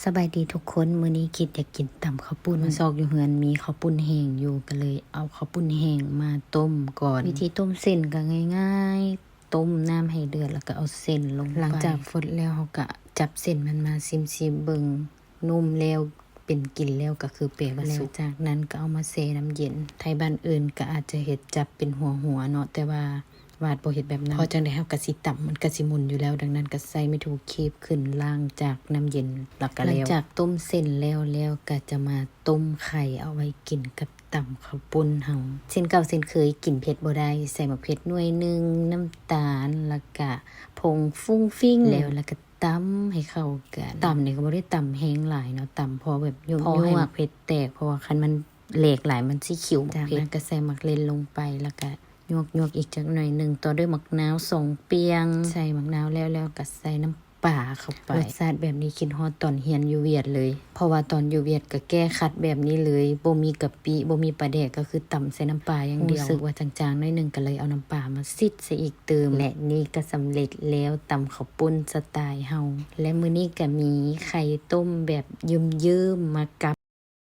ສະບາຍດີທຸກຄົນ, ມື້ນີ້ຄິດຢາກກິນຕຳເຂົ້າປຸ້ນ. ມາຊອກຢູ່ເຮືອນມີເຂົ້າປຸ້ນແຫ້ງຢູ່, ກໍເລີຍເອົາເຂົ້າປຸ້ນແຫ້ງມາຕົ້ມກ່ອນ. ວິທີຕົ້ມເສັ້ນກໍງ່າຍໆ, ຕົ້ມນ້ຳໃຫ້ເດືອດ ແລ້ວກໍເອົາເສັ້ນລົງໄປ. ຫຼັງຈາກຟົດແລ້ວ ເຮົາກໍຈັບເສັ້ນມັນມາຊິມໆເບິ່ງ, ນຸ່ມແລ້ວ ເປັນກິນແລ້ວກໍຄືແປວ່າສຸກ. ແລ້ວຈາກນັ້ນກໍເອົາມາແຊ່ນ້ຳເຢັນ. ໄທບ້ານອື່ນກໍອາດຈະເຮັດຈັບເປັນຫົວໆເນາະ, ແຕ່ວ່າ ວາດບໍ່ເຮັດແບບນັ້ນ. ເພາະຈັ່ງໃດເຮົາກໍຊິຕຳ ມັນກໍຊິໝຸ່ນຢູ່ແລ້ວ, ດັ່ງນັ້ນກໍໃຊ້ໄມ້ຖູກຄີບຂຶ້ນ ລ້າງຈາກນ້ຳເຢັນ ແລ້ວກໍແລ້ວ. ຫຼັງຈາກຕົ້ມເສັ້ນແລ້ວແລ້ວ ກໍຈະມາຕົ້ມໄຂ່ເອົາໄວ້ກິນກັບຕຳເຂົ້າປຸ້ນເຮົາ. ເຊັ່ນເກົ່າເຊັ່ນເຄີຍ ກິນເຜັດບໍ່ໄດ້, ໃສ່ໝາກເຜັດໜ່ວຍໜຶ່ງ, ນ້ຳຕານ ແລ້ວກະຜົງຟຸ້ງຟິ້ງ ແລ້ວ ແລ້ວກະຕຳໃຫ້ເຂົ້າກັນ. ຕຳນີ້ກໍບໍ່ໄດ້ຕຳແຮງຫຼາຍເນາະ, ຕຳພໍແບບຍວກໆ ພໍໃຫ້ໝາກເຜັດແຕກ, ເພາະວ່າຄັນມັນແຫຼກຫຼາຍມັນຊິຂິວໝາກເຜັດ. ຈາກນັ້ນກໍໃສ່ໝາກເລັ່ນລົງໄປ ແລ້ວກະ ຍວກໆອີກຈັກໜ້ອຍໜຶ່ງ, ຕໍ່ດ້ວຍໝາກນາວສອງປ່ຽງ. ໃສ່ໝາກນາວແລ້ວ ແລ້ວກໍໃສ່ນ້ຳປາເຂົ້າໄປ. ລົດຊາດແບບນີ້ຄິດຮອດຕອນຮຽນຢູ່ຫວຽດເລີຍ, ເພາະວ່າຕອນຢູ່ຫວຽດກໍແກ້ຂັດແບບນີ້ເລີຍ, ບໍ່ມີກະປິ ບໍ່ມີປາແດກ, ກໍຄືຕຳໃສ່ນ້ຳປາຢ່າງດຽວ. ຮູ້ສຶກວ່າຈາງໆໜ້ອຍໜຶ່ງ ກໍເລີຍເອົານ້ຳປາມາຊິດໃສ່ອີກຕື່ມ. ແລະ ນີ້ກໍສຳເລັດແລ້ວ, ຕຳເຂົ້າປຸ້ນສະໄຕເຮົາ. ແລະ ມື້ນີ້ກໍມີໄຂ່ຕົ້ມແບບເຍິ້ມໆມາກັບ